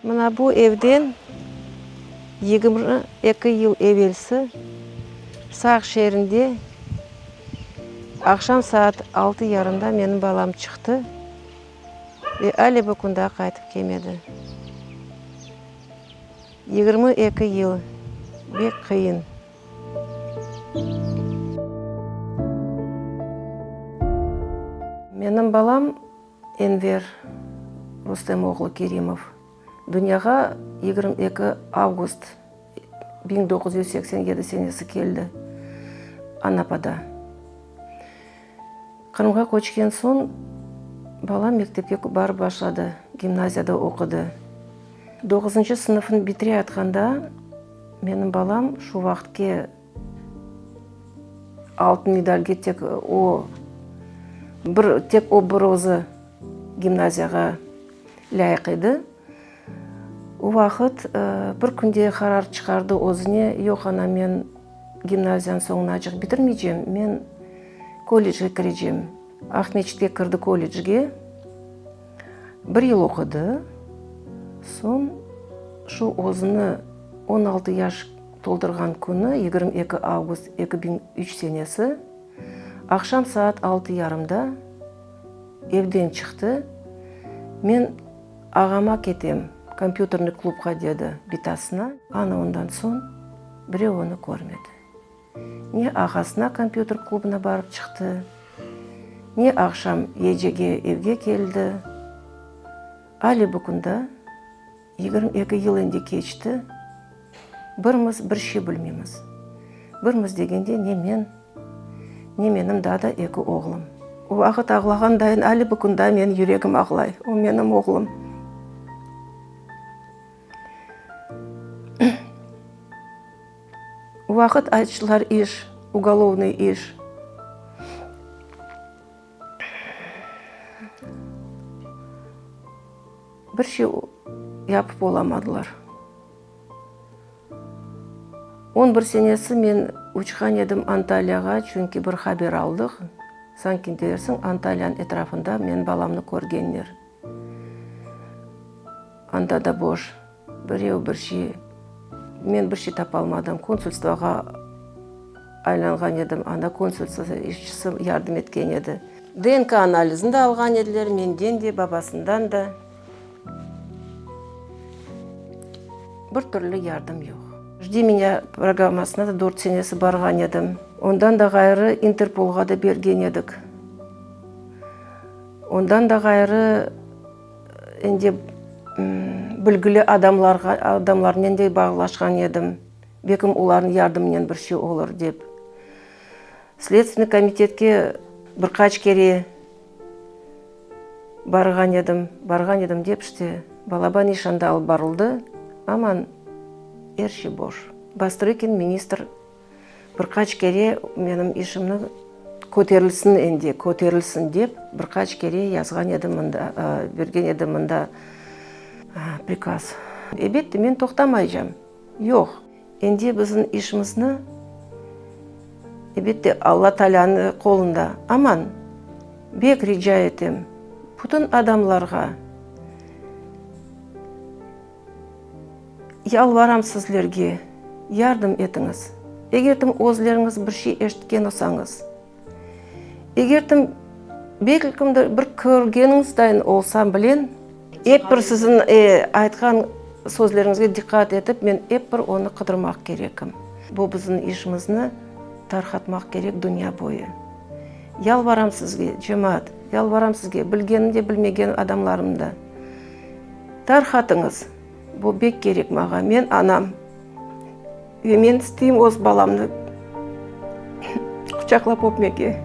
Mına bu evden 22 yıl evelsi Saq şeerinde aqşam saat altı yarımda menim balam çıqtı ve ale bu kün daa qaytıp kelmedi. 22 yıl, bek qıyın. Menim balam Enver Rustem oğlu Kerimov dünyağa 22 avgust 1987 senesi keldi Anapada. Qırımğa köçken soñ balam mektepke barıp başladı, gimnaziyada oqudı. Doquzıncı sınıfnı bitireyatqanda menim balam şu vaqıtke Altın medalge tek o bir tek o bir özü gimnaziyağa lâyıq edi. O vaqıt bir künde qarar çıqardı özüne, yoq, ana, men gimnaziyanı soñunacıq bitirmeycem, men kollecge kirecem. Aqmescitke kirdi kollecge, bir yıl oqudı, soñ şu özüni 16 yaş toldurğan künü, 22 avgust 2003 senesi, aqşam saat altı yarımda evden çıqtı, Men ağama ketem, kompyuternıy klubğa, dedi bitasına. Ana ondan soñ birev onı körmedi. Ne ağasına kompyuter klubına barıp çıqtı, ne aqşam yecege evge keldi. Ale bu künde 22 yıl endi keçti, birimiz bir şey bilmeymiz. Birimiz degende ne men, ne menim daa da eki oğlum. O vaqıt ağlağan dayın ale bu künde menim yüregim ağlay. O menim oğlum. O vaqıt aytıştılar iş, ugolovnıy iş. Bir şey yapıp olamadılar. On bir senesi men uçqan edim Antalyağa, çünki bir haber aldıq, sanki dersiñ Antalyanıñ etrafında menim balamnı körgenler. Anda da boş, birev bir şey, men bir şey tapalmadım. Konsulstvoğa aylanğan edim, anda konsulstvo işçisi yardım etken edi. DNK analizini de alğan ediler, menden de, babasından da. Bir türlü yardım yoq. Jdi menya programmasına da dört senesi barğan edim. Ondan da ğayrı İnterpolğa da bergen edik. Ondan da ğayrı endi bilgili adamlarğa, adamlarnen de bağlaşqan edim. Belkim olarnıñ yardımınen bir şey olur dep. Sledstvenniy komitetke bir qaç kere Barğan edim, barğan edim dep işte, balaban iş anda alıp barıldı, aman er şey boş. Bastrıkin ministr bir qaç kere menim işimni köterilsin endi, köterilsin dep bir qaç kere yazğan edi mında, bergen edi mında prikaz. Ebette, men toqtamaycam, yoq. Endi bizim işimizni, ebette, Alla Taalânıñ qolunda. Aman, bek rica etem, bütün adamlarğa yalvaram sizlerge, yardım etiñiz. Eger tim özleriñiz bir şey eşitken olsañız, Eger tim belki bir körgeniñiz dayın olsa bilen, ep bir siziñ aytqan sözleriñizge diqqat etip, men ep bir onı qıdırmaq kerekim. Bu bizim işimizni tarqatmaq kerek dünya boyu. Yalvaram sizge, cemaat, yalvaram sizge, bilgenim de, bilmegen adamlarım da, tarqatıñız, bu bek kerek maña, men anam. Ve men isteyim öz balamnı quçaqlap öpmege.